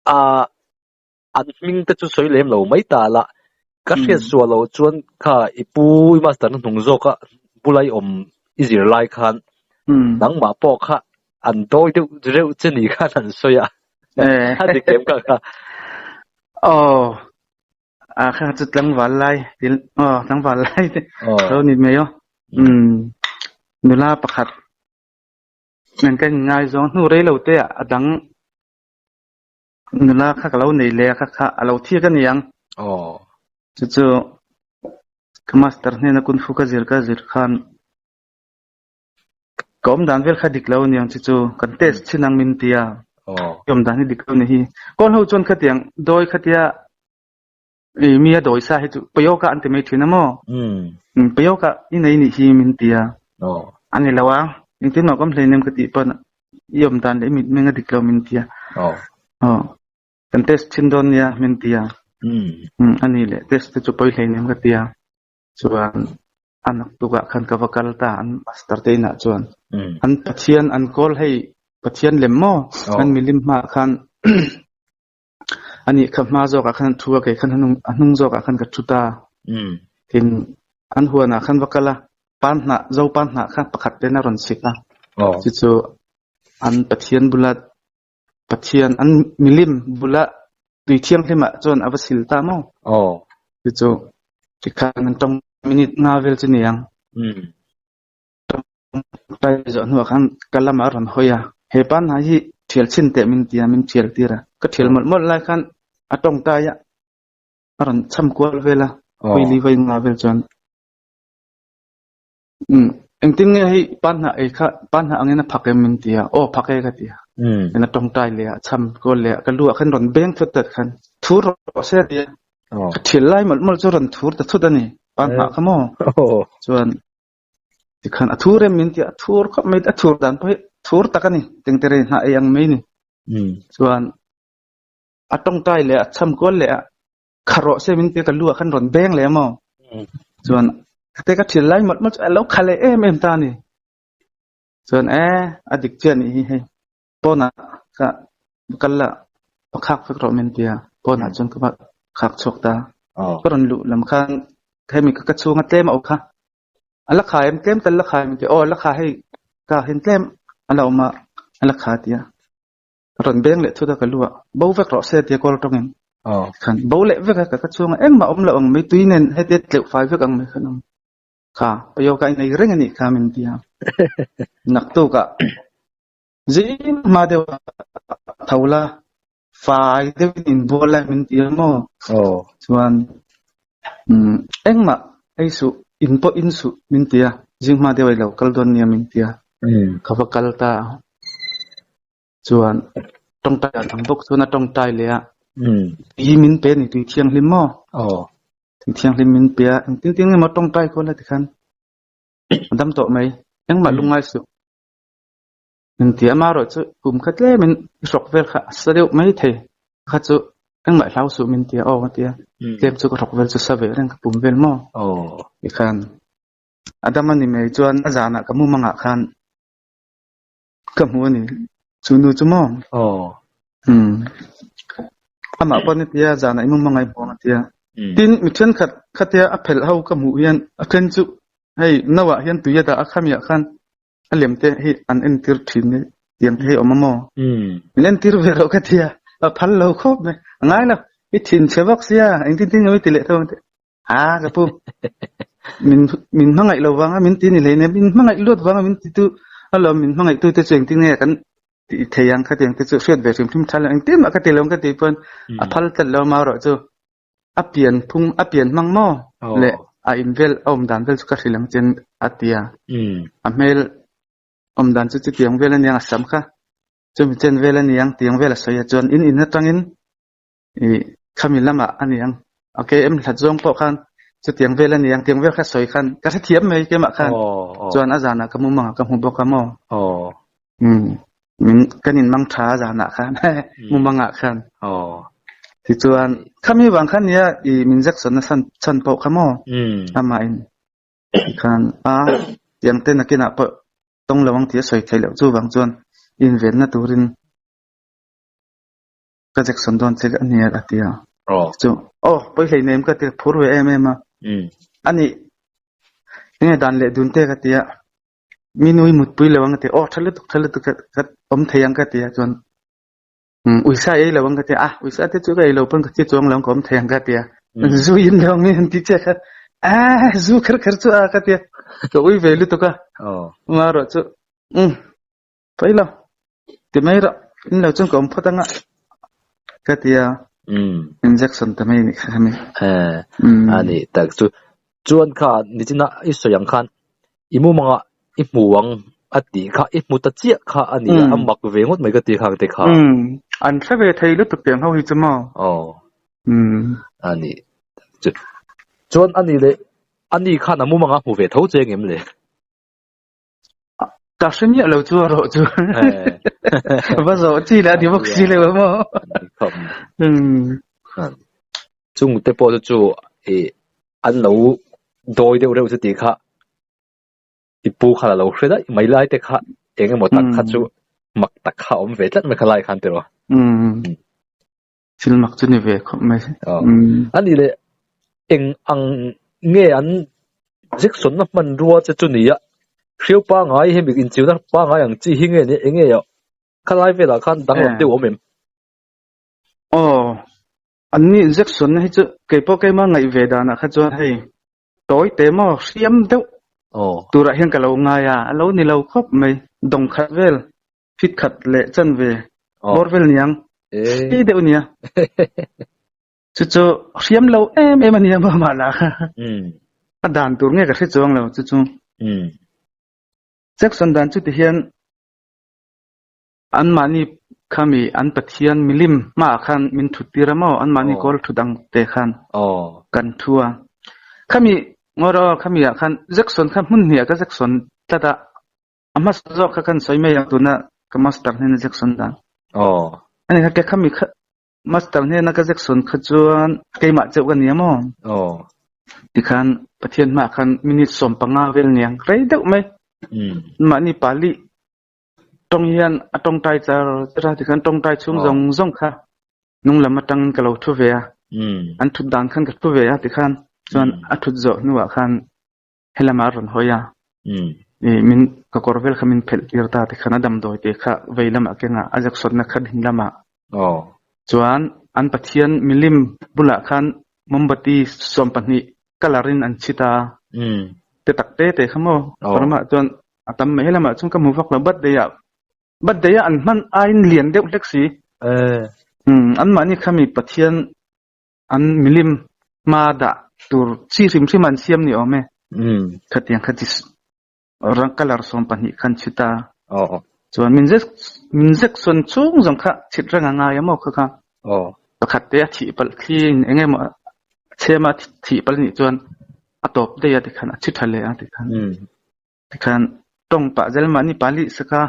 A an hming te chu sawi lem lo mai ta la, ka hriat suah loh chuan kha i pu i master na hnung zawka bula i awm i zir lai khan nangmah pawh kha an dawi deuh reuh che ni khan an sawi a, a dik em kha kha? Aw, a kha chu tlangval lai til aw tlangval lai te lo ni mai aw. Nula pakhat nen ka inngaizawng hnu rei lo te ah a dang Nula kha ka lo nei leh a kha kha a lo thik a ni ang. Aw. Chu chu ka master hnena kung fu ka zir ka zir khan ka awm dan vel kha dik lo a ni ang chu chu kan test chin ang min ti a. Aw. Ka awm dan hi dik lo ni hi. Kawl ho chuan khatiang dawi khatia i mi a dawi sa hi chu payoka an ti mai thin a maw? Umm. Payoka i nei nih hi min ti a. Aw. A ni lo a, engtin mah ka awm hleinem ka tih pawn i awm dan leh i mitmeng a dik lo min ti a. Aw. Aw. Kan test thin dawn nia min ti a. Umm. Umm a ni leh test te chu pawi hleinem ka ti a. Chuan a naktukah khan ka va kal ta an master te inah chuan. Umm. An Pathian an kawl hei Pathian lem maw? Aw. An milim hmaah khan Ani kha hma zawkah khan an thu a, kei khan a hnung zawkah khan ka thu ta. Tin, an huanah khan va kal a, pan hnah, zo pan hnah kha pakhat ten a rawn sik a. Chu chu an Pathian bula Pathian an milim bula tui thianghlimah chuan a va sil ta maw? Chu chu tikhan an tawng minute nga vel chu ni ang. Tawngtai zawh hnuah khan ka lamah a rawn hawi a, he pa hna hi thial chhin teh min ti a, min thial tir a. Ka thial mawlh mawlh lai khan a tawngtai a, a rawn cham kual vel a, Huili vai nga vel chuan umm engtin nge hei pa hna ei kha pa hna angin a phak em min ti a, aw phak e ka ti a. Tin a tawngtai leh a cham kual leh a, ka lu ah khan rawn beng thut tat khan thur rawh se a ti a, ka thial lai mawlh mawlh chu a rawn thur ta thut a ni, pa hna kha maw chuan Tikhan a thur em min ti a, thur khawp mai a thur dan pawh hi thur tak a ni, tengtere hnah ei ang mai ni. Chuan a tawngtai leh a cham kual leh a kha rawh se min ti a ka lu ah khan rawn beng leh maw. Chuan khate ka thil lai mawlh mawlh chu a lo kha leh em em ta a ni. Chuan e a dik chiah nih hi hei pawnah ka kal la va khak vek rawh min ti a, pawnah chuan ka va khak chhuak ta. Ka rawn luh lam khan hemi ka chhunga tlem a awm kha. A la kha em tlem tal la kha em ti aw la kha hei ka hin tlem a la awm a a la kha tia rawn beng leh thut a ka lu a bo vek rawh se tia kawl tawngin khan bo leh vek a ka ka chhunga engmah awm loh ang mai tui nen hetia tleuh fai vek ang mai khan awm kha payo ka inei reng anih kha min tia naktukah zing hma deuh tho la fai deuhin inbual lai min ti a maw? Chuan umm engmah ei suh, in pawh in suh min ti a, zing hma deuh a i lo kal dawn nia min ti a, ka va kal ta a. Chuan tawngtai dan ang bawk chuan a tawngtai leh a, tui min pe a ni, tui thianghlim maw? Tui thianghlim min pe a, engtin tin nge maw tawngtai kual a tikhan a dam tawh mai, engmah lungngai suh. Engti amarawh chu kum kha tlemin i hrawk vel kha a sa deuh mai thei. Kha chu engmah hlau suh min ti a, aw ka ti a. Tlem chu ka hrawk vel chu sa ve reng ka pum vel maw? Tikhan a dam a ni mai chuan a zanah ka mumangah khan ka hmu a ni. Chu nu chu maw? Amah pawh ni tia zanah i mumangah i hmu ang a ti a. Tin, mi thenkhat khatia a phelh ho ka hmuh hian a then chu hei no ah hian tui a dah a khamiah khan A lem te hi an entir thin ni tiang te hi awm a maw? Min entir ve loh ka ti a, a phal lo khawp mai. A ngai lo, i thin chhe vak sia, engtin tin nge i ti leh tho ang tih. Ah ka pu, min min hmangaih lo vang a min ti ni hlei nen, min hmangaih luat vang a min ti tu alawm, min hmangaih tu te chu engtin nge kan tih thei ang kha tiang te chu hriat ve hrim hrim tha lo, engtin mah ka ti lo ang ka tih pawn a phal tlat lo amaherawh chu a pian phung a pian hmang maw leh a in vel a awm dan vel chu ka hrilh ang chen a ti a a hmel awm dan chu chutiang vel a niang a sam kha chumi chen vel a niang tiang vel a sawi a chuan in in atangin ih khami lamah a niang a km hlat zawng pawh khan chutiang vel a niang tiang vel kha sawi khan ka hrethiam mai keimah khan chuan a zanah ka mumang ah ka hmu bawk a maw Min kan in mang tha zanah khan mumang ah khan. Tichuan khami vang khan nia i min injection na san chan pawh kha maw amah in khan a tiang te nakinah pawh tawng lo ang tih a sawi theih loh chuvang chuan invenna turin. Ka Jackson dawn che a nia a ti a. Chu aw pawi hlei nem ka ti phur ve em em a. Ani enge dan leh dun te ka ti a. Mi nui mutpui lo ang ka ti a. Aw tha lutuk tha lutuk ka awm thei ang ka ti a chuan uisa ei lo ang ka ti a. Ah uisa te chu ka ei lo pawn ka thi chuang lo ang ka awm thei ang ka ti a. Zu in lo ang an ti che kha. Ah zu kher kher chu a ka ti a. Ka ui ve lutuk a. Marawh chu um Pawi lo, ti mai rawh, in lo chuan ka awm phawt anga ka ti a, injection ta mai anih kha khami. A ni tak chu, chuan kha nichina i sawi ang khan i mumanga i hmu ang a tih kha i hmu ta chiah kha a ni a, a mak ve ngawt mai ka ti khang te kha. An hre ve thei lutuk tiang ho hi chu maw? Aw, a ni tak chu. Chuan a ni leh a ni khan a mumanga hmu ve tho che ngem le? Ka hre miah lo chu a rawh chu. Va zawh chi lah ni bawk si lo maw. Chung te pawh chu chu i an lo dawi deuh reuh chu tih kha i pu khan a lo hre daih mai lai te kha eng emaw tak kha chu mak tak kha a awm ve tlat mai kha lai khan tiraw. Thil mak chu ni ve khawp mai. A nih leh eng ang nge an Jackson na hmanrua che chu nia hriau pangai hemi inchiuna pangai ang chi hi nge nia eng nge ah khalai velah khan danglam deuh a awm em? Aw an ni Jackson na hi chu keipawh keima ngaih ve danah kha chuan hei tawi te maw hriam deuh turah hian ka lo ngai a, a lo ni lo khawp mai dawng khat vel Fit khat leh chan ve bawr vel niang sei deuh nia. Chu chu hriam lo em em a nia maw mah lah kha. A dan tur nge ka hre chuang lo chu chu. Jackson dan chu ti hian anmahni khami an Pathian milim hmaah khan min thut tir a maw anmahni kawl thut ang te khan kan thu a. Khami ngawr aw khami ah khan Jackson kha hmun hnih ah ka Jackson tlat a. A hmasa zawk kha kan sawi mai ang tuna ka master hnena Jackson dan. Aw. Ani kha ke khami kha master hnena ka Jackson kha chuan keimah cheuh ka nia maw. Aw. Tikhan Pathian hma khan minute 15 vel niang rei deuh mai. Mahni pali tawng hian a tawngtai char char a tikhan tawngtai chhung zawng zawng kha nung lam atangin ka lo thu ve a. An thut dan khan ka thu ve a tikhan chuan a thut zawh hnuah khan Helamah a rawn hawi a, i min ka kawr vel kha min phelh tir ta tikhan a damdawi te kha vei lamah kengah a zaksawtna kha ding lamah chuan an Pathian milim bulah khan mombati 12 colour in an chhit a, te tak te te kha maw ramah chuan a tam mai helamah chuan ka hmu vak lo birthday ah birthday ah an hman aiin lian deuh hlek si anmahni khami Pathian An milim hma dah tur chi hrim hrim an siam ni awm e. Khatiang kha chi rang colour 12 khan chhit a. Chuan min zek min zek sawn chung zawng kha chhit reng a ngai a maw kha kha. Pakhat te a thih palh thli in eng emaw a chhem a thih palh nih chuan a tawp daih a tikhan a chhi tha leh a tikhan. Tikhan tawng pah zel mahni pali saka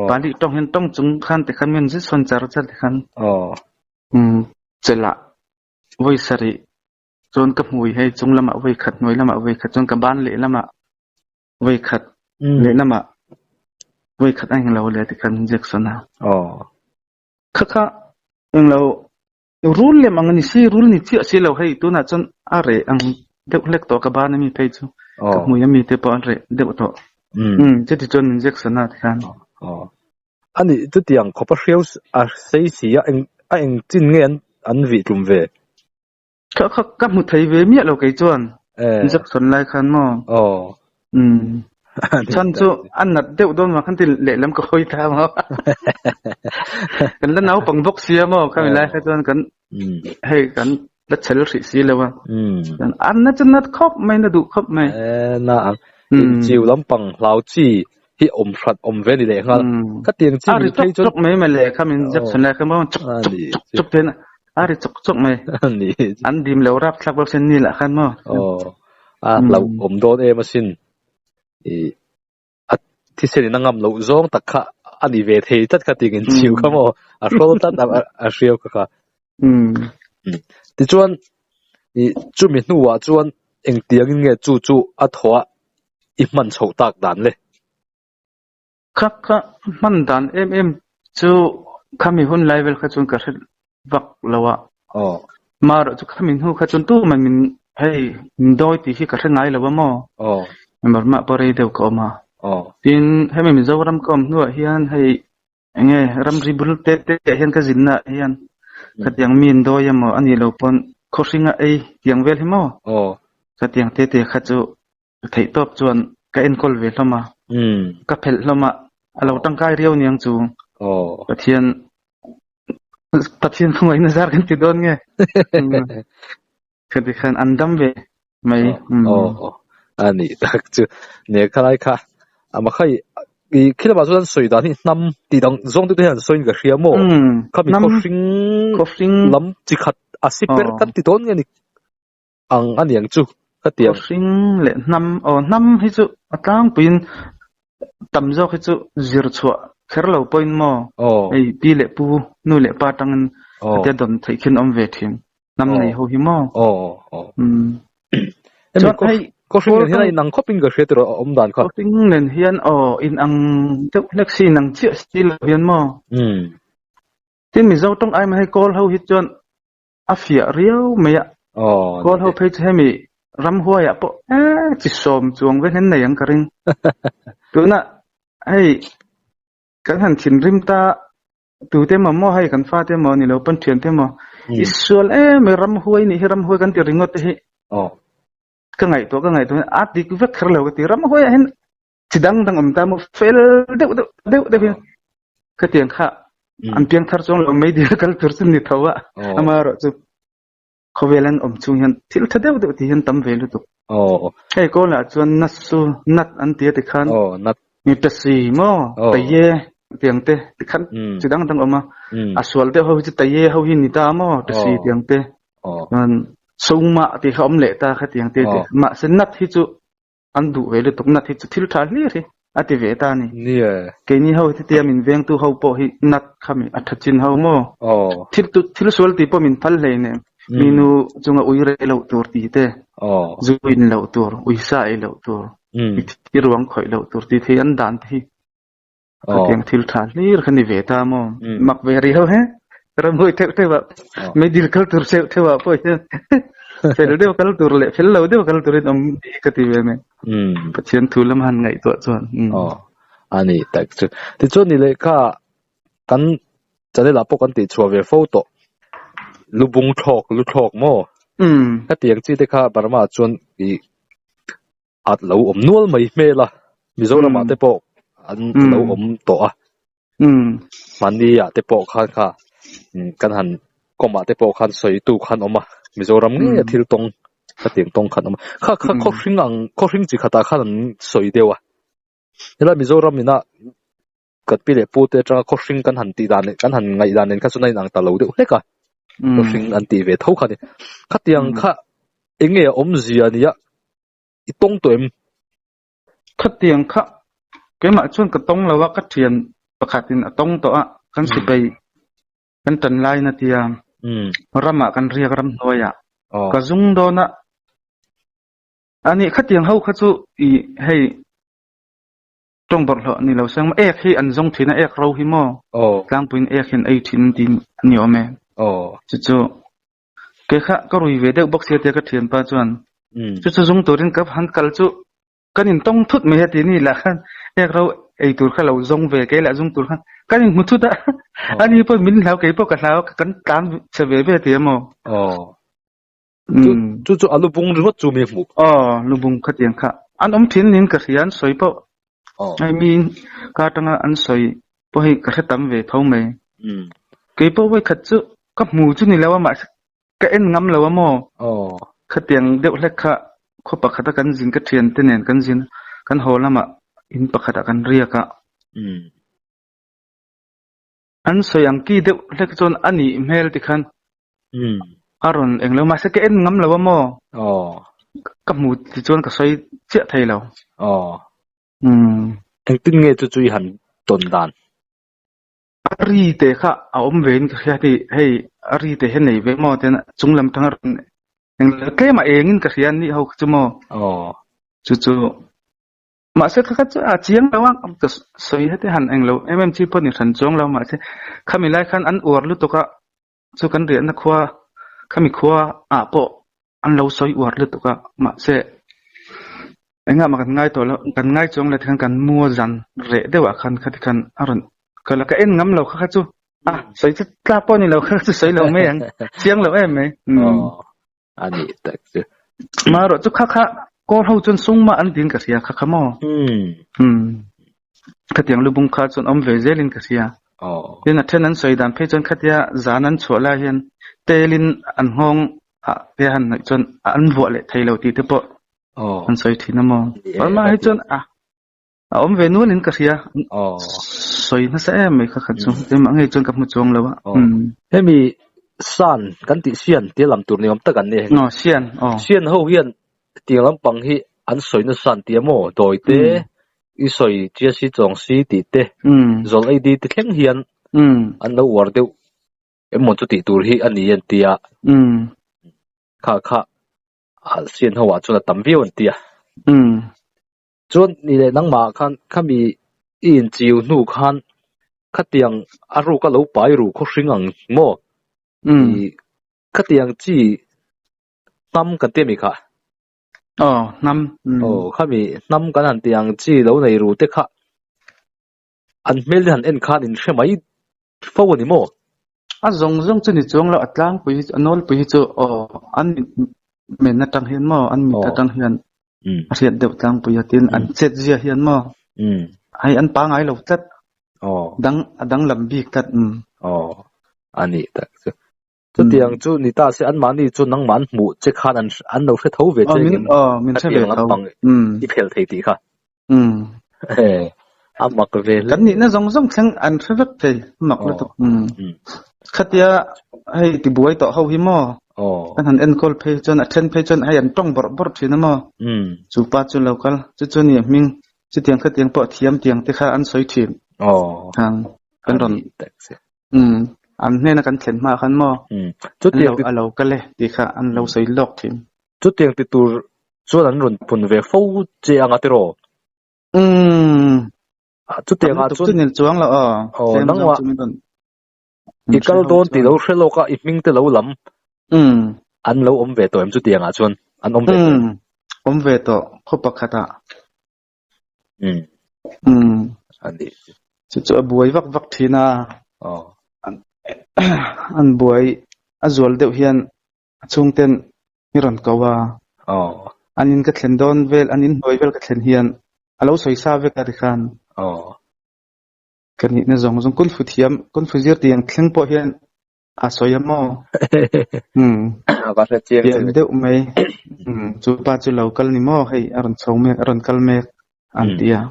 pali tawng hian tawng chung khan tikhan min zet sawn char char tikhan. Chelh ah voi sarih cun ka hmui hei cung lam ah voi khat hnuai lam ah voi khat cun ka ban lehlam ah voi khat lehlam ah voi khat a ing lo le tikhan injection a. Khakha ing lo rul lem ang ani si rul ni chiah si lo hei tunah cun a reh ang deuh hlek tawh ka ban ami phei cu ka hmui ami te pawh an reh deuh tawh. Cuti cun injection a tikhan. Ani chutiang khawp a hriau a sei si a eng a eng chin nge an an vih tlum ve? Kha kha ka hmu thei ve miah lo kei chuan injection lai khan maw? Aw. Umm. Chan chu a nat deuh dawn vang khan ti lehlam ka hawi ta maw? Kan la naupang bawk sia maw khami lai kha chuan kan hei kan la chel hrih si lo a. An na chu nat khawp mai na duh khawp mai. Na ang. Inchiu lampang hlau chi hi awm hrat awm ve ni leh nghal. Ka tiang chi min phei chuan. A ri chawk chawk mai mai le kha min injection lai kha maw chawk chawk chawk chawk ten a ri chawk chawk mai. An dim lo rap thlak bawk sin ni lah khan maw. A hlauh awm dawn em asin. I a thisen in a ngam loh zawng tak kha a ni ve thei tlat kha tiang inchiu kha maw a hrawl tlat a hriau kha kha. Tichuan i chumi hnuah chuan engtiangin nge chu chu a thaw a i hman chhoh tak dan le? Kha kha hman dan em em chu khami hun lai vel kha chuan ka hre. vak lo a. Marawh chu khami hnu kha chuan tuman min hei min dawi tih hi ka hre ngai lo a maw? Burma pawh rei deuh ka awm a. Tin, hemi Mizoram ka awm hnuah hian hei eng nge ramri bul te te ah hian ka zinna ah hian khatiang mi an dawi emaw a nih loh pawn khawhringa ei tiang vel hi maw? Khatiang te te kha chu ka theih tawp chuan ka enkawl ve hlawm a, ka phelh hlawm a, a lo tangkai riau niang chu Pathian Pathian khawngaihna zar kan ti dawn nge khati khan an dam ve mai. A ni tak chu ne khalai kha ama khai i khilama chuan sawi dan hi hnam ti dang zawng te hian sawiin ka hria maw khami khawhring khawhring lam chi khat a si per kan ti dawn nge ni ang a niang chu ka ti ang. Khawhring leh hnam, aw hnam hi chu a tlangpuiin tam zawk hi chu zir chhuah kher lo pawhin maw hei pi leh pu, nu leh pa atangin hetia dawn theih khian awm ve thin hnam nei ho hi maw. Chuan hei Khawhring nen hian a inang khawpin ka hria tiraw a awm dan kha. Khawhring nen hian aw inang deuh hlek si inang chiah si lo hian maw. Tin Mizo tawng ai mai hei Kawl ho hi chuan A fiah riau mai a. Kawl ho phei chu hemi ramhuaiah pawh eh chi sawm chuang vel hian nei ang ka ring. Tunah hei kan han thinrim ta tute emaw maw hei kan fate emaw ni lo pawn thiante emaw i sual em mai ramhuai nih hi ramhuai kan ti ringawt te hi ka ngaihtuah ka ngaihtuah a dik vek kher lo ka ti ramhuaiah hian chi dang dang awm ta maw fel deuh deuh deuh deuh hi khatiang kha an piang thar chuang lo mai dil kal tur chu ni tho a ama erawh chu khawvel an awm chung hian thil tha deuh deuh ti hian tam ve lutuk hei kawl ah chuan nat su nat an ti a tikhan nat mi ta si maw taye tiang te tikhan chi dang dang awm a a sual deuh ho hi chu taye ho hi ni ta maw ta si tiang te soma ti kha awm leh ta kha tiang te te mahse nat hi chu an duh ve lutuk nat hi chu thil tha hlir hi a ti ve ta a ni. Nia. Keini ho hi tia min vengtu ho pawh hi nat kha mi a tha chin ho maw? Thil tu thil sual tih pawh min phal hlei nen mi nu chunga ui rei loh tur tih te, zu in loh tur, ui sa ei loh tur, mi thi ruang khawih loh tur tih thei an dan te hi khatiang thil tha hlir kha ni ve ta maw? Mak ve rih ho he. Ramhuai theuh theuh ah meidil kal tur theuh theuh ah pawh hian fel deuh kal tur leh fel lo deuh kal turin awm ka ti ve mai. Pathian thu lam han ngaihtuah chuan. A ni tak chu. Tichuan ni leh kha kan channel ah pawh kan tih chhuah ve fo tawh. Lubung thlawk, lu thlawk maw? Khatiang chi te kha Burma ah chuan ih at lo awm nual mai hmel a. Mizoram ah te pawh an lo awm tawh a. Hmani ah te pawh khan kha kan han kawm ah te pawh khan sawi tu khan awm a Mizoram ngei a thil tawng khatiang tawng khan awm a kha kha khawhring ang khawhring chi khatah khan an sawi deuh a helai Mizoram ina kan pi leh pu te atanga khawhring kan han tih dan leh kan han ngaih dan nen kha chuan a inang ta lo deuh hlek a khawhring an tih ve tho kha a ni khatiang kha eng nge a awmzia nia i tawng tawh em? Khatiang kha keimah chuan ka tawng lo a, ka thian pakhatin a tawng tawh a, kan sipai kan tan laiin a tia, ramah kan riak ramhnuaiah ka zung dawn a, a nih khatiang ho kha chu i hei tawng bawrhhlawh ni lo seng ek hi an zawng thin a, ek ro hi maw tlangpuiin ek hi an ei thin tiin a ni awm e, chu chu Kei kha ka rui ve deuh bawk sia tia ka thianpa chuan chu chu zung turin ka han kal chu kan intawng thut mai a ti ni lah khan ek ro ei tur kha lo zawng ve kei lah zung tur khan kan inhmu thut a ani pawh min hlau kei pawh ka hlau kan tlan chhe ve ve ti emaw chu chu a lubung ringawt chu mi hmuh aw lubung khatiang kha an awm thin niin ka hria an sawi pawh hei mi ka atanga an sawi pawh hei ka hre tam ve tho mai kei pawh vawikhat chu Ka hmu chu ni lo a mahse ka en ngam lo a maw? Khatiang deuh hlek kha khaw pakhata kan zin ka thiante nen kan zin kan haw lamah in pakhatah kan riak a. An sawi ang ki deuh hlek chuan a nih hmel tikhan a rawn eng lo mahse ka en ngam lo a maw? Ka hmu ti chuan ka sawi chiah thei lo. Engtin nge chu chu i han tawn dan? A ri te kha a awm ve in ka hria ti hei a ri te hian nei ve maw tian chung lam tang a rawn eng tlem a eng in ka hria an nih ho kha chu maw chu chu mahse kha kha chu a chiang lo a ka sawi heti han eng lo em em chi pawh ni hran chuang lo mahse khami lai khan an uar lutuk a. Chu kan riahna khua khami khua ah pawh an lo sawi uar lutuk a mahse engah mah kan ngai tawh lo kan ngai chuang lo tikhan kan mu a zan reh deuh ah khan khati khan a rawn kal a ka en ngam lo kha kha chu a sawi chu tlak pawh a ni lo kha chu sawi lo mai ang chiang lo em mai Aw a nih tak chu. Marawh chu kha kha kawl ho chuan sungmah an tiin ka hria kha kha maw? Umm. Khatiang lubung kha chuan awm ve zelin ka hria. Tin a then an sawi dan phei chuan khatia zan an chhuah lai hian telin an nghawng ah te han hnaih chuan an vuah leh thei lo tih te pawh an sawi thin a maw? Burma hi chuan a a awm ve nualin ka hria. Sawi nasa em mai kha kha chu. Keimah ngei chuan ka hmu chuang lo a. Hemi san kan tih sian tia lam tur ni awm tak an ni. Aw sian aw. Sian ho hian tiang lampang hi an sawi nasa an ti a maw? Dawi te i sawi chia si chawng si tih te zawl ei di te thleng hian an lo uar deuh emaw chu tih tur hi a ni an ti a. Kha kha sian ho ah chuan a tam viau an ti a. Chuan ni leh nangmah khan khami i inchiu hnu khan khatiang a ruk a lo pai ru khaw hring ang maw? I khatiang chi hnam kan ti a mi kha? Aw hnam. Aw khami hnam kan han tih ang chi lo nei ru te kha an hmel te han en khan in hre mai fo a ni maw? A zawng zawng chu ni chuang lo, a tlangpui hi chu, a nawlpui hi chu aw an mit men atang hian maw, an mit atang hian a hriat deuh tlangpui a tin an chet zia hian maw hei an pangai lo tlat, dang a danglam bik tlat. Aw a nih tak chu. Chutiang chu ni ta se anmahni chu nangmah an hmuh che khan an an lo hre tho ve che engem khatiang lampang i phel thei tih kha. A mak ve hle. Kan nihna zawng zawng thleng an hre vek thei a mak lutuk. Khatia hei tibuai tawh ho hi maw kan han enkawl phei chuan a then phei chuan hei an tawng bawrh bawrh thin a maw chu pa chu lo kal chu chu ni a hming chutiang khatiang pawh thiam tiang te kha an sawi thin. Kan rawn Umm, an hnena kan thlen hma khan maw? Umm, chutiang ti a lo kal e tih kha an lo sawi lawk thin. Chutiang ti tur chuan an rawn phun ve fo che anga tiraw? Umm, chutiang ah chuan chu nil chuang lo aw. Aw, nangmah i kal dawn tih lo hre lawk a, i hming te lo lam. Umm. An lo awm ve tawh em chutiang ah chuan? An awm ve tawh em? Umm, awm ve tawh khaw pakhat ah. Umm. Umm. Ani. Chu chu a buai vak vak thin a. Aw. An buai a zual deuh hian a chhungten i rawn ko a. Aw. An in ka thlen dawn vel, an in hnuai vel ka thlen hian a lo sawi sa vek a ri khan. Aw. Ka nihna zawng zawng kun fu thiam, kun fu zir tih ang thleng pawh hian A sawi a maw? Umm. A va hre chiang che. Pian deuh mai. Umm. Chu pa chu lo kal ni maw? Hei a rawn chho mek, a rawn kal mek an ti a.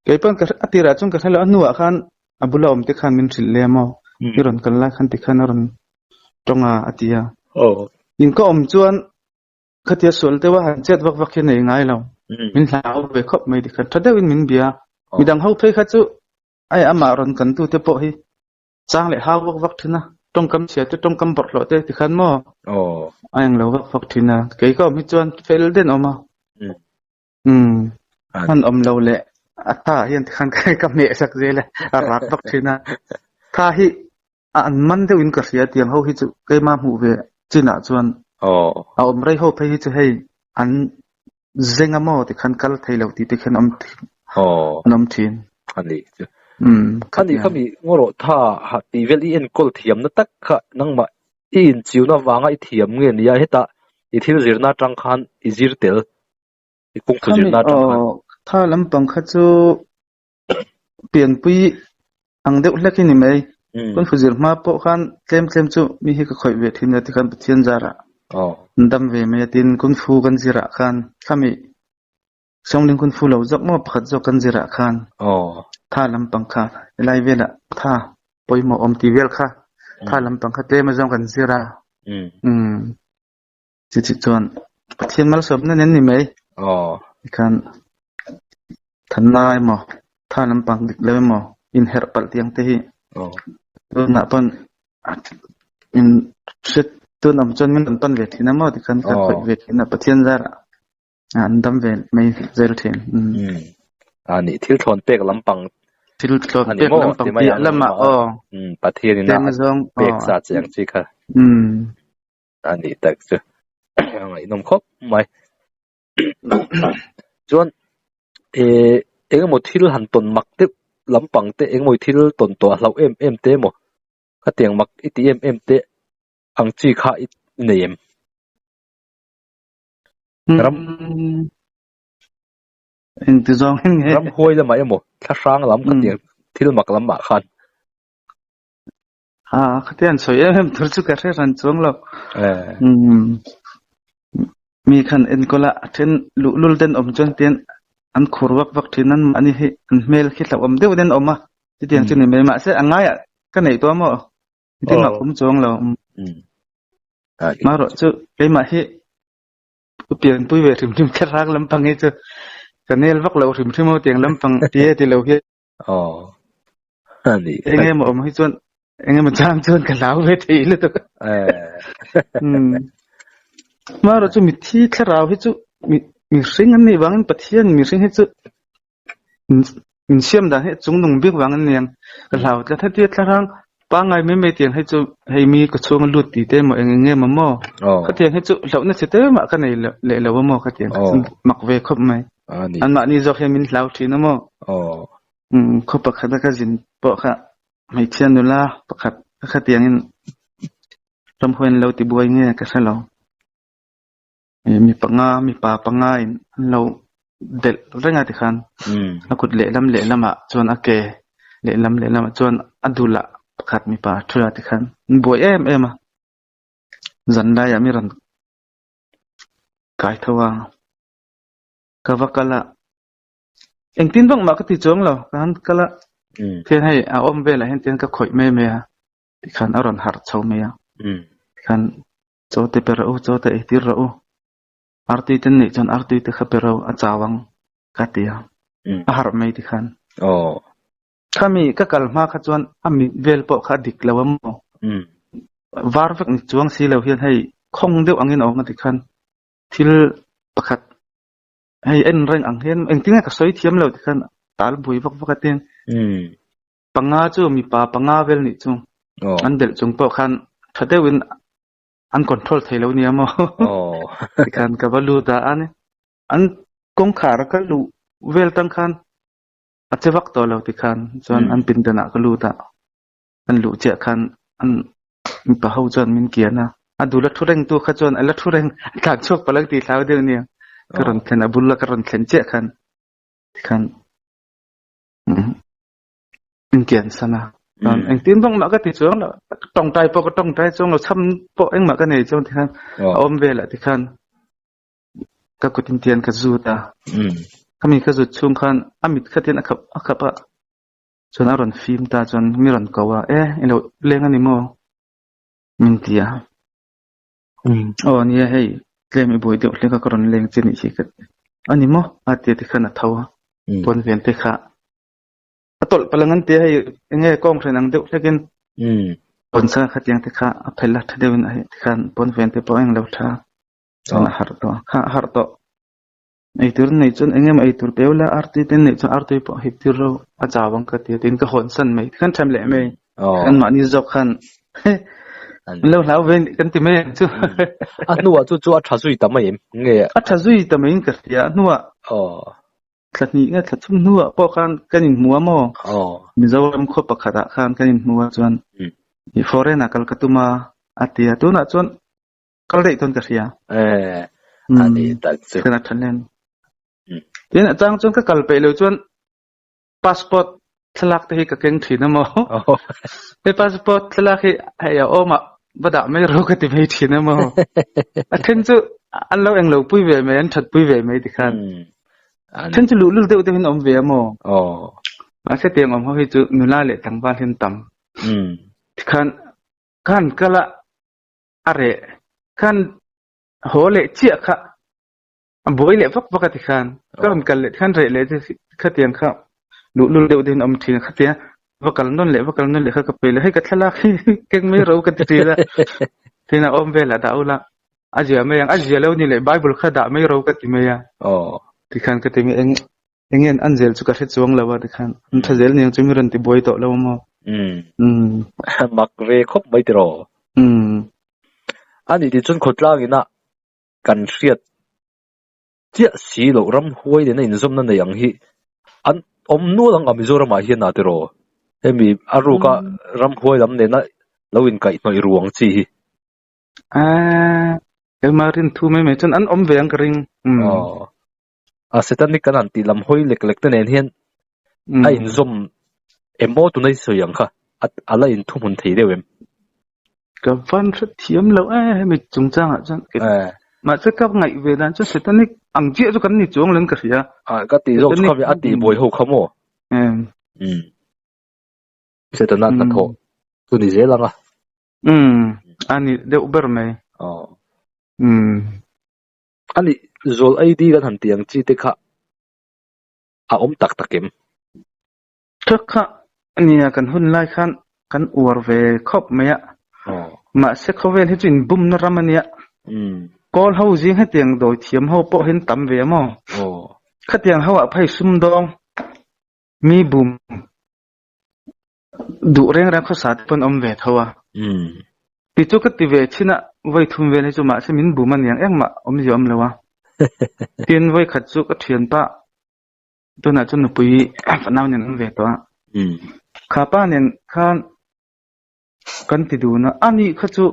Kei pawn ka a tirah chuan ka hre lo, a hnuah khan a bula awm te khan min hrilh leh a maw? I rawn kal lai khan tikhan a rawn tawng a a ti a. In ka awm chuan khatia sual deuh a han chet vak vak hi a nei ngai lo. Min hlau ve khawp mai tikhan tha deuhin min bia. Midang ho phei kha chu ai amah rawn kan tute pawh hi Chang leh hau vak vak thin a, tawngkam chhia te tawngkam bawrhhlawh te tikhan maw a eng lo vak vak thin a, kei ka awm hi chuan fel den awm a, umm hman awm lo leh a tha ah hian tikhan ka hmeh sak zel a, a rak vak thin a, tha hi a an man deuh in ka hria tiang ho hi chu keima hmuh ve chin ah chuan a awm rei ho phei hi chu hei an zeng a maw tikhan kal thei lo tih te khian awm an awm thin. A ni chu. Ani khami ngawrawh tha ha tih vel i enkawl thiamna tak kha nangmah i inchiuna vanga i thiam nge nia hetah i thil zirna atang khan i zir tel i kungfu zirna atang khan. Tha lampang kha chu pianpui ang deuh hlek hi ni mai. Kungfu zir hma pawh khan tlem tlem chu mi hi ka khawih ve thin a tikhan Pathian zarah an dam ve mai a tin kungfu kan zirah khan khami Sawngling kungfu lo zawk maw pakhat zawk kan zirah khan tha lampang kha helai velah tha pawimawh awm tih vel kha tha lampang kha tlem azawng kan zir a. Chu chu chuan Pathian malsawmna nen ni mai. Tikhan thanna emaw tha lampang dik lo emaw inherh palh tiang te hi tunah pawn in hriat tun awm chuan min rawn pan ve thin a maw tikhan ka khawih ve thin a Pathian zarah an dam ve mai zel thin. A nih thil thlawn pek lampang. Thil tlawm pek lampang piah lamah aw. Pathian in a pek sa che ang chi kha. A nih tak chu ngaihnawm khawp mai. Chuan engemaw thil han tawn mak deuh lampang te engemaw thil tawn tawh a hlauh em em te emaw khatiang mak i ti em em te ang chi kha i nei em? Ram Engti zawng in nge? Ram huai lamah emaw thlahrang lam khatiang thil mak lamah khan. Ha, khatiang sawi em em tur chu ka hre ran chuang lo. Mi khan enkawl a, a then luhlul ten awm chuan tian an khur vak vak thin an mahni hi an hmel khi hlauhawm deuh ten awm a, chutiang chu ni mai. Mahse a ngaiah ka neih tawh maw? Engtin mah awm chuang lo. Marawh chu keimah hi U pianpui ve hrim hrim thlarang lampang hi chu ka nel vak lo hrim hrim ho tiang lampang ti e ti lo hi. Aw. Ani. Enge maw awm hi chuan enge maw chang chuan ka hlau ve thei lutuk. Eh. Marawh chu mithi thlarau hi chu mihring an nih vangin Pathian mihring hi chu Min siam dan hi a chung nung bik vang a niang. Ka hlau tlat hetia thlarang pangngai mai mai tiang hi chu hei mi ka chhung a lut tih te emaw eng eng nge maw maw. Khatiang hi chu hlauhna che te mah ka nei leh lo a maw khatiang kha chu mak ve khawp mai. Anmahni zawk hian min hlau thin a maw. Khaw pakhat a ka zin pawh kha hmeichhia nula pakhat khatiang in ramhuai an lo ti buai nge ka hre lo. Mi panga mipa panga in an lo delh reng a tikhan a kut lehlam lehlamah chuan a ke lehlam lehlamah chuan a dulah pakhat mipa a thu a tikhan an buai em em a zan laiah mi rawn kai tho a ka va kal a engtin vak mah ka ti chuang lo ka han kal a thian hei a awm velah hian tian ka khawih mai mai a tikhan a rawn harh chho mai a tikhan. Chaw te pe rawh u, chaw te ei tir rawh u. Artui te neih chuan artui te kha pe rawh u, a chau ang ka ti a. A harh mai ti khan. Khami ka kal hma kha chuan a mit vel pawh kha a dik lo a maw? Var vek ni chuang si lo hian hei khawng deuh angin a awm a ti khan thil pakhat hei en reng ang hian engtin nge ka sawi thiam lo ti khan tal bui vak vak a tin. Panga chu mipa panga vel nih chu an delh chung pawh khan tha deuhin an control thei lo nia maw tikhan ka va lut a ani an kawngkhar ka luh vel tang khan a che vak tawh lo tikhan chuan an pindan ah ka lut a an luh chiah khan an mipa ho chuan min kian a a dul a thu reng tu kha chuan a la thu reng a tlan chhuak palh ang tih hlau deuh nia ka rawn thlen a bul a ka rawn thlen chiah khan tikhan Inkian san a. Chuan engtin vak mah ka ti chuang lo. Tawngtai pawh ka tawngtai chuang lo. Chham pawh engmah ka nei chuang tikhan a awm velah tikhan ka kut intian ka zut a. Khami ka zut chhung khan a mit khatin a khap a khap a. Chuan a rawn fim ta chuan mi rawn ko a. E i lo leng a ni maw? Min ti a. Aw nia hei tlem i buai deuh hlek a ka rawn leng che nih hi ka ti. A ni maw? A ti a tikhan a tho a. Pawn ven te kha a tawlh palh ang an ti a hei enge kawng hren ang deuh hlekin pawn sa khatiang te kha a phel a tha deuhin a hei tikhan pawn ven te pawh a englo tha chuan a harh tawh a kha a harh tawh eitur nei chuan eng emaw eitur pe ula artui te neih chuan artui pawh hip tir ro a chau ang ka ti a tin ka hawn san mai tikhan then leh mai an mahni zawk khan an lo hlau ve kan ti mai ang chu a hnuah chu chu a tha zui ta mai em nge a tha zui ta mai in ka hria a hnuah Thla hnih nge thla thum hnuah pawh khan kan inhmu a maw? Mizoram khaw pakhatah khan kan inhmu a chuan i foreign ah kal ka tum a a ti a. Tunah chuan kal daih dawn ka hria. Kan a tha hlen. Tin a chang chuan ka kal peih lo chuan passport thlalak te hi ka keng thin a maw? He passport thlalak hi hei a awm ah va dah mai rawh ka ti mai thin a maw? A then chu an lo englo pui ve mai, an that pui ve mai tikhan. A then chu luhlul deuh deuh in awm ve a maw? Mahse tiang awm ho hi chu nula leh tlangval hi an tam. Tikhan khan kal a a reh khan haw leh chiah kha A buai leh vak vak a ti khan. Ka rawn kal leh khan reh leh te khatiang kha luhlul deuh deuhin a awm thin a. Khatia va kal nawn leh va kal nawn leh kha ka pe leh hei ka thlalak hi keng mai ro ka ti thin a. Tin a awm velah dah ula a zia mai ang a zia lo ni leh Bible kha dah mai ro ka ti mai a. Tikhan ka ti mai eng. Eng nge an zel chu ka hre chuang lo a tikhan an tha zel niang chu mi rawn ti buai tawh lo maw? Umm. Mak ve khawp mai tiraw? Umm. Ani ti chuan khawtlang ina kan hriat chiah si loh ramhuai nena inzawmna nei ang hi an awm nual ang a Mizoramah hian a tiraw? Hemi a ruka ramhuai lam nena lo inkaihhnawih ruang chi hi. Aaa, keimah rin thu mai mai chuan an awm ve ang ka ring. Umm. Aw. A satanic kan han tih lam hawi lek lek te nen hian a inzawm emaw tuna i sawi ang kha a la inthuhmun thei deuh em? Ka van hre thiam lo e hemi chungchangah chuan mahse ka ngaih ve dan chuan satanic ang chiah chu kan ni chuang lo in ka hria. A ka tih zawk chu khami a tih buai ho kha maw? Umm. Setana hnathawh chu ni zel ang a. Umm a ni deuh ber mai. Aw. Umm. A nih, zawl ID kan han tih ang chi te kha a awm tak tak em? Tha kha nia kan hun lai khan kan uar ve khawp mai a, mahse khawvel hi chu inbumna ram a nia. Kawl ho zing hetiang dawi thiam ho pawh hi an tam ve a maw? Khatiang ho ah phei sumdawng mi bum Duh reng reng khawsa te pawn awm ve tho a. Ti chu ka ti ve thin a, vawi thum vel hi chu mahse min bum a niang engmah awmzia awm lo a. Tin vawi khat chu ka thianpa tunah chuan nupui fanau nen awm ve tawh a. Kha pa nen khan kan ti dun a, ani kha chu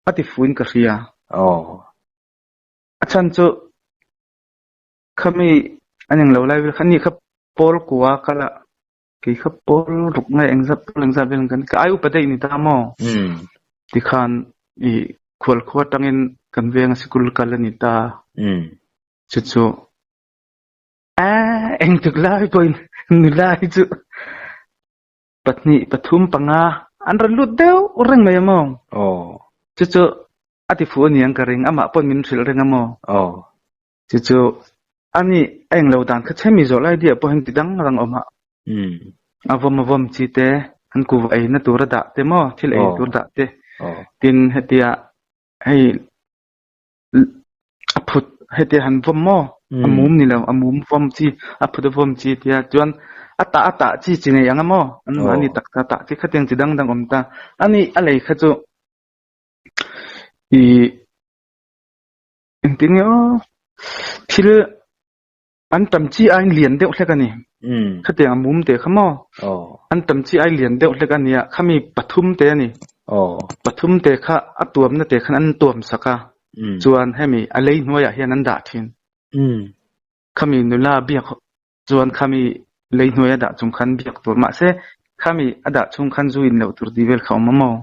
a ti fuin ka hria. A chhan chu khami an englo lai vel kha ani kha pawl kua kal a. Kei kha pawl ruk nge engzat pawl engzat vel kan ka ai upa daih ni ta maw? Tikhan i khual khua tangin kan venga sikul kal a ni ta. Chu chu a eng tuk lai pawhin nula hi chu pahnih pathum panga an rawn lut deuh reng mai a maw? Chu chu a ti fuh a ni ang ka ring amah pawn min hrilh reng a maw? Chu chu ani a englo dan kha chhemi zawh lai diah pawh hian ti dang dang awm a. A vawm a vawm chi te, an kuva ei na tur a dah te maw, thil ei tur dah te. Tin hetia hei a phut hetia han vawm maw, a mum ni lo, a mum vawm chi, a phut a vawm chi tia chuan a tah a tah chi chi nei ang a maw, an mahni taksa tah chi khatiang chi dang dang awm ta. Ani a lei kha chu ih Engtin nge aw thil an tam chi aiin lian deuh hlek a ni. Khatiang a mum te kha maw? An tam chi ai lian deuh hlek a nia, khami pathum te a ni. Pathum te kha a tuamna te khan an tuam sak a, chuan hemi a lei hnuaiah hian an dah thin. Khami nula biak chuan khami lei hnuai a dah chung khan biak tur mahse khami a dah chung khan zu in loh tur tih vel kha awm a maw?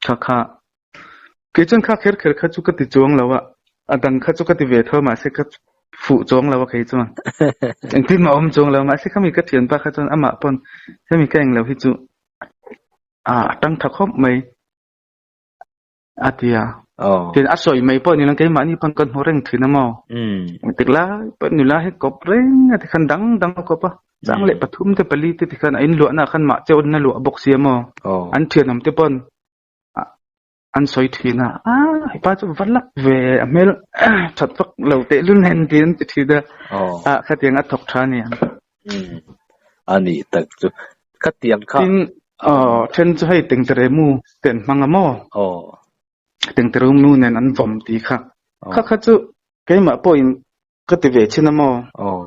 Kha kha kei chuan kha kher kher kha chu ka ti chuang lo a, a dang kha chu ka ti ve tho mahse ka fuh chuang lo a kei chuan engtin mah awm chuang lo mahse khami ka thianpa kha chuan amah pawn hemi ka englo hi chu a tang tha khawp mai. A ti a. Tin a sawi mai pawh ni lo keimahni pawn kan hmu reng thin a maw? Engtik lai pawh nula hi kawp reng a tikhan dang dang a kawp a. Chang leh pathum te pali te tikhan a inluahna ah khan mah cheu na luah bawk si a maw? An thianawm te pawn an sawi thin a, a hepa chu va lak ve a hmel that vak lo tehlul nen tiin an ti thin a. A khatiang a thawk tha a ni ang. A nih tak chu. Khatiang kha. Tin, aw, then chu hei tengteremu te an hmang a maw? Aw. Tengteremu nen an vawm tih kha. Kha kha chu keimah pawhin ka ti ve thin a maw? Aw.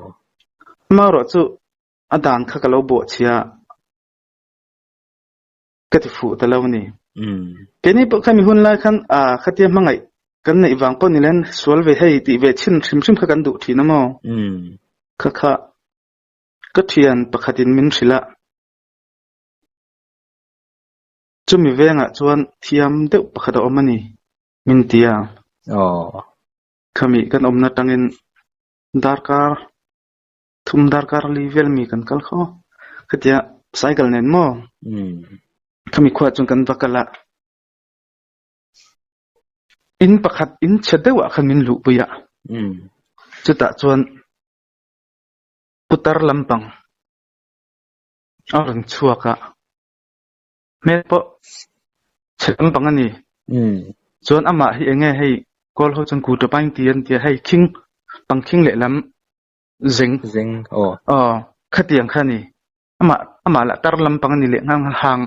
Amaherawh chu a dan kha ka lo bawh chhia a, ka ti fuh ta lo a ni. Keini pawh kha mi hun lai khan aa khatia hmangaih kan neih vang pawh ni len sual ve hei tih ve chhin hrim hrim kha kan duh thin a maw? Kha kha ka thian pakhatin min hrilh a, chumi vengah chuan thiam deuh pakhat a awm a ni min ti a. Khami kan awmna tangin darkar thum darkar li vel mi kan kal kho. Khatia cycle nen maw? Khami khuah chuan kan va kal a. In pakhat in chhe deuhah khan min luhpui a. Chutah chuan putar lampang a rawn chhuak a. Hmel pawh chhe lampang a ni. Chuan amah hi enge hei kawl ho chuan ku tawp a in ti an tia hei khing pangkhing lehlam. Zeng. Zeng aw. Aw khatiang kha a ni. Amah amah lah tar lampang a ni leh nghal nghal hang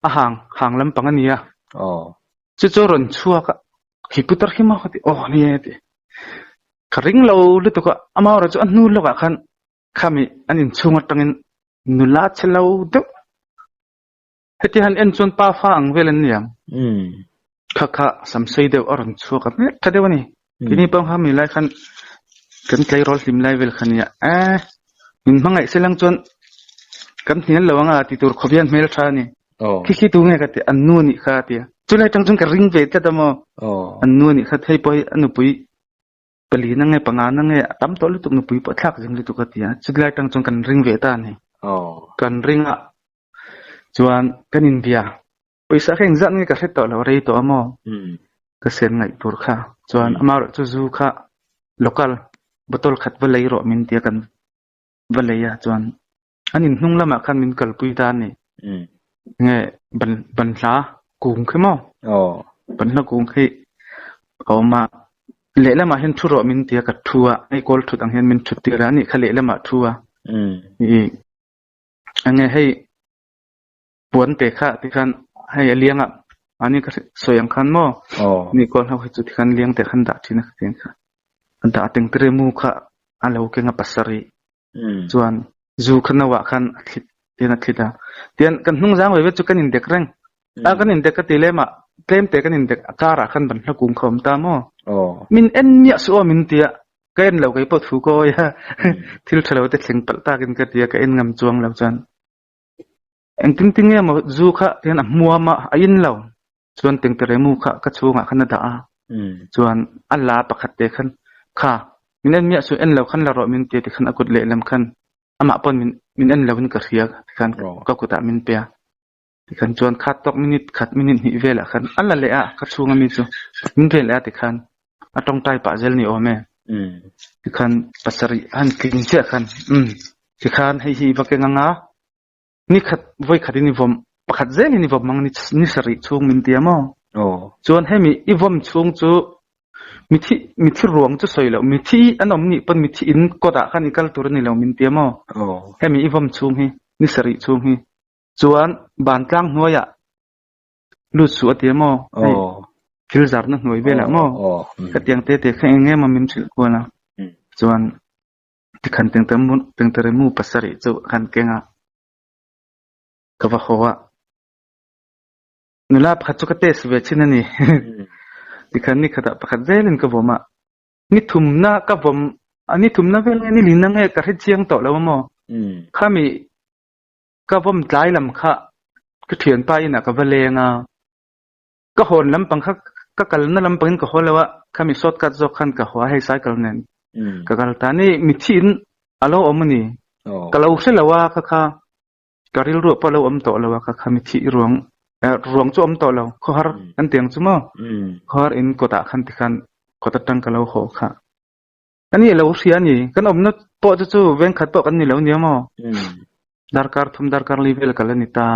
a hang hang lampang a ni a. Aw. Chu chu rawn chhuak a khi putar khi maw ka ti aw ni e ti. Ka ring lo lutuk a amah erawh chu a hnu lawkah khan khami an inchhung atangin nula che lo deuh heti han en chuan pa fa ang vel an ni ang. Kha kha samsei deuh a rawn chhuak a hmel tha deuh a ni. Keini pawh kha mi lai khan kan tleirawl hlim lai vel kha nia eh min hmangaih se lang chuan kan hnial lo anga ti tur khawp hian hmel tha a ni. Khi khi tu nge ka ti an nu a nih kha a ti a. Chulai tang chuan ka ring ve tlat a maw. An nu a nih kha hei pawh hi a nupui pali na nge panga na nge a tam tawh lutuk nupui pawh thlak zing lutuk a ti a. Chulai tang chuan kan ring ve ta a ni. Kan ring a chuan kan inbia. Pawisa kha engzat nge ka hre tawh lo rei tawh a maw? Ka sen ngaih tur kha. Chuan amah erawh chu zu kha local bottle khat va lei rawh min tia kan va lei a chuan an in hnung lamah khan min kalpui ta a ni. Nge ban banhla kung khi maw? Banhla kung khi a awm a. Lehlamah hian thu rawh min tia ka thu a, hei kawl thut ang hian min thut tir a, ani kha lehlamah thu a. Enge hei puan te kha tikhan hei a liang ah mahni ka sawi ang khan maw ni kawl ho hi chu tikhan liang te khan dah thin a khatiang kha a dah teng tere mu kha a lo keng a pasarih chuan zu kha no ah khan a thlit tian a thlit a tian kan hnung zang ve ve chu kan in dek reng a kan in dek ka ti lem ah tlem te kan in dek a kar ah khan ban hla kung kha awm ta maw min en miah suh aw min tia ka en lo kei pawh thu ka awi a thil tha lo te thleng palh takin ka tia ka en ngam chuang lo chuan Engtin tin nge maw zu kha tihian a hmuam a, a in lo. Chuan tengteremu kha ka chhungah khan a dah a. Chuan a la pakhat te khan kha min en miah suh en lo khan la rawh min ti a tikhan a kut lehlam khan amah pawn min min en lo in ka hria tikhan ka kutah min pe a. Tikhan chuan kha tawk minute khat minute hnih velah khan a la leh a ka chhunga mi chu min vel leh a tikhan a tawngtai pah zel ni awm e. Tikhan pasarih a han tling chiah khan umm tikhan hei hi i va keng anga ni khat vawi khat in i vawm pakhat zel in i vawm ang ni sarih chhung min ti a maw? Chuan hemi i vawm chhung chu mithi mithi ruang chu sawi loh mithi an awm nih pawn mithi in kawt ah khan i kal tur a ni lo min ti a maw? Hemi i vawm chhung hi ni sarih chhung hi chuan vantlang hnuai ah lut suh a ti a maw? Hei thil zarna hnuai velah maw? Khatiang te te kha eng eng emaw min hrilh kual a chuan Tikhan tengteremu pasarih chu kan keng a, ka va haw a. Nula pakhat chu ka test ve chin a ni. Tikhan ni khatah pakhat zelin ka vawm a. Ni thumna ka vawm, ni thumna vel nge ni lina nge ka hre chiang tawh lo a maw. Khami ka vawm tlai lam kha ka thianpa inah ka va leng a. Ka hawn lampang kha ka kalna lampangin ka haw lo a, khami shortcut zawk khan ka haw a hei cycle nen ka kal ta ni mithi in a lo awm a ni. Ka lo hre lo a kha kha ka rilru pawh a lo awm tawh lo a kha kha mithi ruang ruang chu a awm tawh lo khawhar kan ti ang chu maw khawhar in kawtah khan tikhan kawt atang ka lo haw kha. Ani a lo hria a ni kan awmna pawh chu chu vengkhat pawh kan ni lo nia maw darkar thum darkar li vel kal a ni ta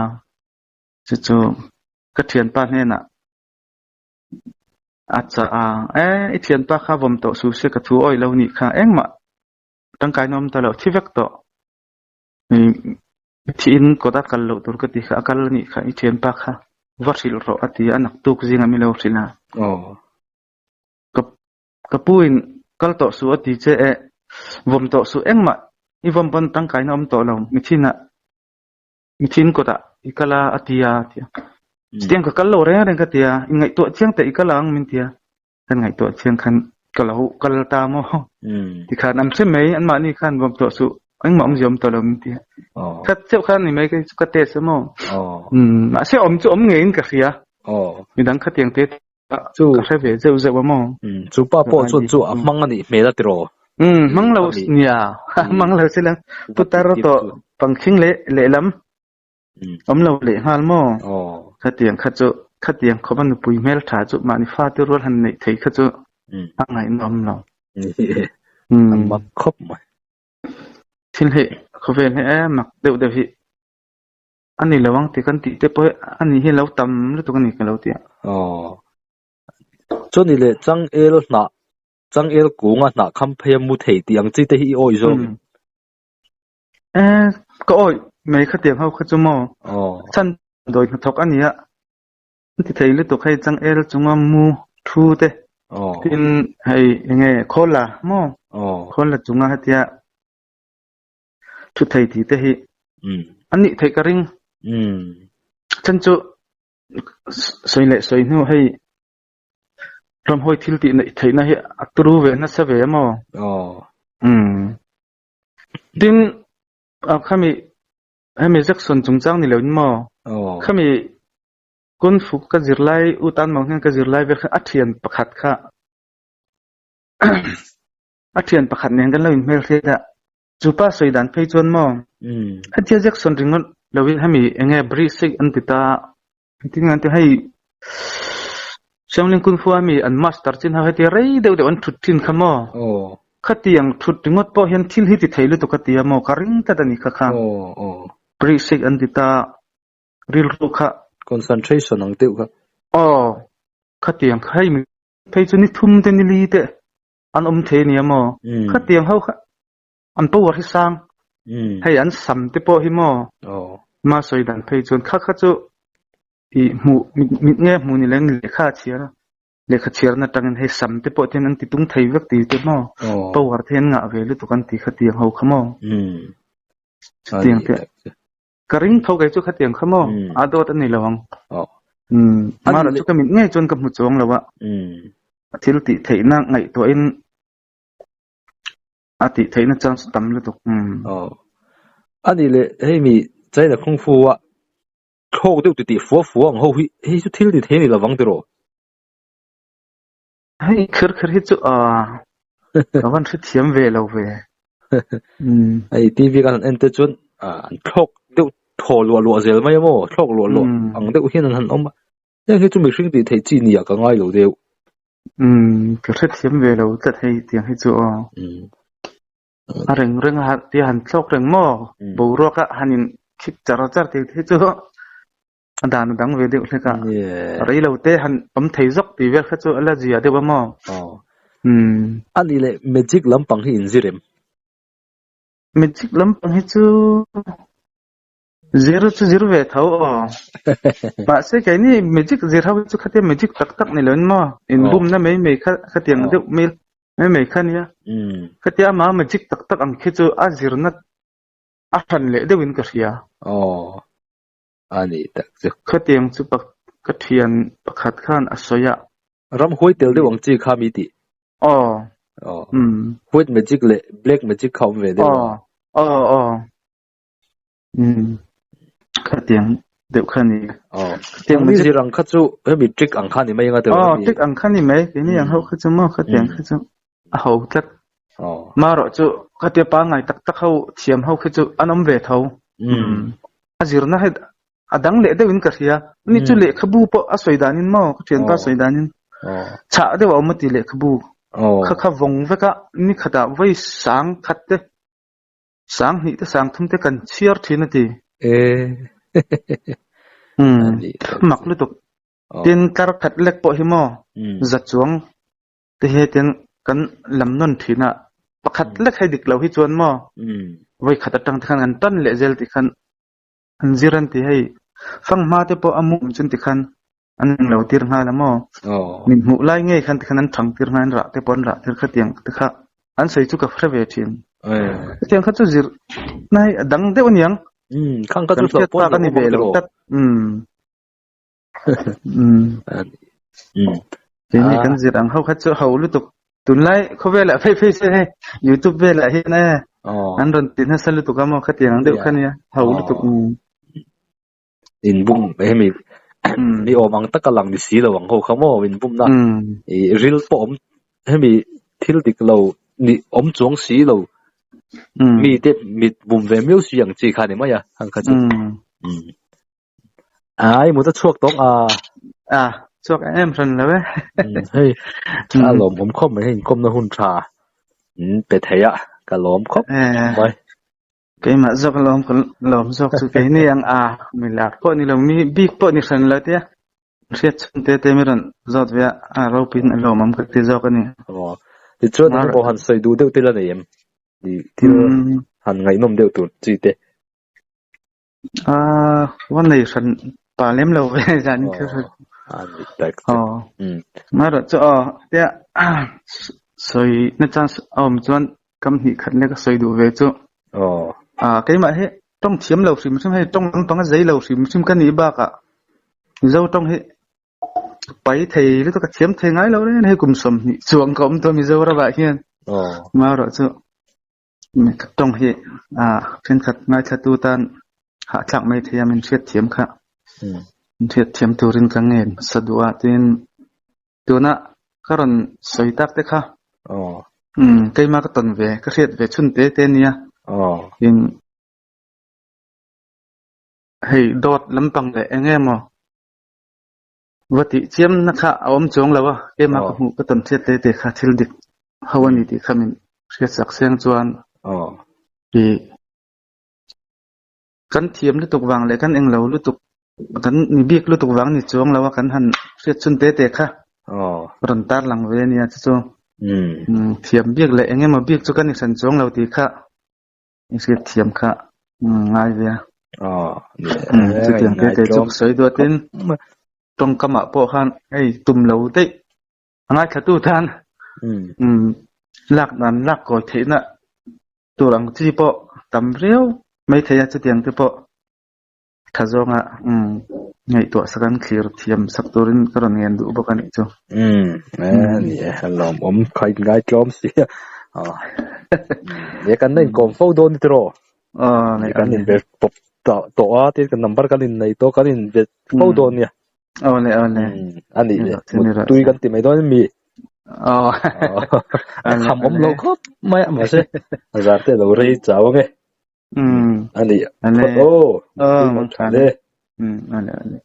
chu chu. Ka thianpa hnenah a chah a, E, i thianpa kha vawm tawh suh se ka thu awih lo nih kha, engmah tangkai na awm ta lo, thi vek tawh. Thiin kawt a kal loh tur ka ti kha, a kal a nih kha, i thianpa kha va hrilh rawh a ti a, a naktuk zingah mi lo hrilh a. Ka ka pu in kal tawh suh a ti che e, vawm tawh suh, engmah i vawm pawn tangkai na awm tawh lo, mithinah Mithin kawtah i kal a, a ti a, a ti a. Chutiang ka kal lo reng reng ka ti a, i ngaihtuah chiang teh i kal ang min ti a. Kan ngaihtuah chiang khan ka lo kal ta maw? Tikhan an hre mai, anmahni khan vawm tawh suh, engmah awmzia awm tawh lo min ti a. Khat cheuh khan ni mai ka test a maw? Mahse awm chu awm ngeiin ka hria. Midang khatiang te Chu ka hre ve zeuh zeuh a maw? Chu pa pawh chuan chu a hmang a nih hmel a tiraw? Hmang lo nia, hmang lo sila putar tawh pangkhing leh lehlam awm lo leh nghal maw? Khatiang kha chu khatiang khawp a nupui hmel tha chu mahni fate rual han neih thei kha chu a ngaihnawm lo. A mak khawp mai. Thil hi khawvel hi em mak deuh deuh hi. A ni lo ang tih kan tih te pawh hi a ni hi lo tam lutuk a ni ka lo ti a. Aw. Chuan i leh changel hnah Changel kunga hnah kham phei a mu thei tih ang chi te hi i awih zawk em? E, ka awih mai khatiang ho kha chu maw? Chhan dawi hnathawk a nia. An ti thei lutuk hei changel chunga mu thu te tin hei enge khawla maw? Khawla chunga hetia thu thei tih te hi an nih theih ka ring. Chhan chu sawi leh sawi hnu hei Ramhawi thil tih neih theihna hi a turu ve nasa ve a maw? Umm. Tin, khami hemi Jackson chungchang ni loin maw? Khami Kung Fu ka zirlai U Tan Maung hian ka zirlai vel khan a thian pakhat kha a thian pakhat nen kan lo inhmelhriat a. Chu pa sawi dan phei chuan maw? Hetia Jackson ringawt loin hemi enge Bridge an ti ta. Engtin nge an ti hei Siamling Kung Fu a mi an master chin ho heti rei deuh deuh an thut thin kha maw? Khatiang thut ringawt pawh hian thil hi ti thei lutuk a ti a maw? Ka ring tlat a ni kha kha. Pre-shake an ti ta rilru kha. Concentration ang deuh kha. Aw, khatiang kha hei mi phei chu ni thum te ni li te an awm thei a nia maw? Khatiang ho kha an power hi sang. Hei an sam te pawh hi maw? Ma sawi dan phei chuan kha kha chu i hmuh mit nge hmuh ni leng lehkha a chhiar a. Lehkha chhiarna atangin hei sam te pawh hian an ti tung thei vek ti te maw? Power te hian ngah ve lutuk an ti khatiang ho kha maw? Chutiang te ka ring tho kei chu khatiang kha maw? A dawt a ni lo ang. Mara chu ka mit ngei chuan ka hmu chuang lo a. A thil tih theihna ngaihtuahin A tih theihna chance tam lutuk. Aw. A nih leh hei mi China Kung Fu a thlawk deuh titih fua fua ang ho hi hei chu thil ti thei a ni lovang tiraw? Hei kher kher hi chu aw ka van hrethiam ve lo ve. Hei TV kan han en te chuan an thlawk deuh thaw luah luah zel mai a maw? Thlawk luah luah ang deuh hian an han awm a. Heng hi chu mihring tih theih chi nia ka ngai lo deuh. Umm ka hrethiam ve lo tlat hei tiang hi chu aw. A reng reng a tia han thlawk reng maw? Boruak a han in khik char char thei hi chu a dan a dang ve deuh hlek a. Rei lo te han awm thei zawk tih vel kha chu a la zia deuh a maw? Umm. A nih leh magic lampang hi in zir em? Magic lampang hi chu Zir chu zir ve tho aw. Mahse keini magic zir ho hi chu khatia magic tak tak ni loin maw inbumna mai mai kha khatiang deuh mai mai mai kha nia. Khatia ama magic tak tak ang khi chu a zirna a hran leh deuhin ka hria. Aw a ni tak chu. Khatiang chu ka thian pakhat khan a sawi a. Ram huai tel deuh ang chi kha mi tih. Aw. Aw. White magic leh black magic kha awm ve deuh a. Aw aw aw. Umm khatiang deuh kha ni. Aw khatiang mi zir ang kha chu hemi trick ang kha ni mai anga tiraw Aw trick ang kha ni mai keini ang ho kha chu maw khatiang kha chu a ho tlat. Aw Marawh chu khatia pangngai tak tak ho thiam ho khi chu an awm ve tho. Umm A zirna hi a dang leh deuhin ka hria. Ani chu lehkhabu pawh a sawi danin maw ka thianpa sawi danin chhah deuh a awm a ti lehkhabu. Kha kha vawng vek a ni khatah vawi sang khat te Sang hnih te sang thum te kan chhiar thin a ti. E. Umm mak lutuk. Tin tlar khat lek pawh hi maw za chuang te hi hetiang kan lam nawn thin a pakhat lek hei dik lo hi chuan maw vawi khat atang te khan kan tan leh zel tih khan an zir an ti hei fanghma te pawh a mum chun ti khan an eng lo tir nghal a maw min hmuh lai ngei khan tikhan an thang tir nghal an rah te pawh an rah tir khatiang te kha an sawi chu ka hre ve thin khatiang kha chu zir na hei a dang deuh aniang khang kha chu hlauh pawh ani ve lo tlat um keini kan zir ang ho kha chu ho lutuk tunlai khawvelah phei phei se hei youtube velah hian e an rawn ti nasa lutuk a maw khatiang ang deuh kha nia ho lutuk In bum hemi mi awm ang taka lang ni si lo ang ho kha maw in bumna i ril pawh awm hemi thil dik lo ni awm chuang si lo mi te mit bum ve miau si ang chi kha ni mai a hang kha chu ai mut a chhuak tawng a a chhuak em hran lo e hei a lawm awm khawp mai hei inkawmna hun tha pe thei a ka lawm khawp mai. Keimah zawk lawm ka lawm zawk chu keini ang a mi lar pawh ni lo mi bik pawh ni hran lo tia hriat chhun te te mi rawn zawt ve a a ropuiin a lawmawm ka ti zawk a ni. Aw. Tichuan eng emaw han sawi duh deuh te la nei em? Thil han ngaihnawm deuh tur chi te. Ah, va nei hran pa lem lo ve zan in thil hran. Ah, ni tak. Oh. Ma ro chu oh, tia soi na chan awm chuan kam hnih khat le ka soi duh ve chu. Oh. Ah, keimah hi tong thiam lo hrim hrim hei tong lampang a zei lo hrim hrim ka nih bakah Mizo tong hi pai thei lutuk ka thiam thei ngai lo reng hei kum 20 chuang ka awm tawh Mizoram ah hian. Oh. Ma ro chu Tawng hi thenkhat ngaithlatu tan hahthlak mai thei a, min hriatthiam kha. Min hriatthiam turin ka ngen hmasa duh a, tin tuna ka rawn sawi tak te kha keima ka tawn ve, ka hriat ve chhun te te nia. Tin hei dawt lampang leh eng emaw va tih chiamna kha a awm chuang lo a, keimah ka hmuh ka tawn hriat te te kha thil dik ho a ni tih kha min hriatsak seng chuan i kan thiam lutuk vang leh kan englo lutuk kan ni bik lutuk vang ni chuang lo a kan han hriat chhun te te kha rawn tarlang ve a nia chu chu thiam bik leh eng emaw bik chu kan i hran chuang lo tih kha I hriat thiam kha ngai ve a. Chutiang te te chu ka sawi duatin tawngkamah pawh khan hei tum lo daih a ngaithlatu tan lak dan lak kawi theihna tur ang chi pawh tam riau mai thei a chutiang te pawh tha zawnga ngaihtuah sak an thlir thiam sak turin ka rawn ngen duh bawk a nih chu. Ni e, lawmawm kha in ngaitlawm si a. Ni kan la inkawm fo dawn ni tiraw? Kan inbe pawp tawh a, tin kan number kan innei tawh kan inbe fo dawn nia. Awle awle. A nih le, mutui kan ti mai dawn em mi? A kham awm lo khawp mai a mahse a zar te a lo rei chau ang e. Um ani ale o oh le um ale ale.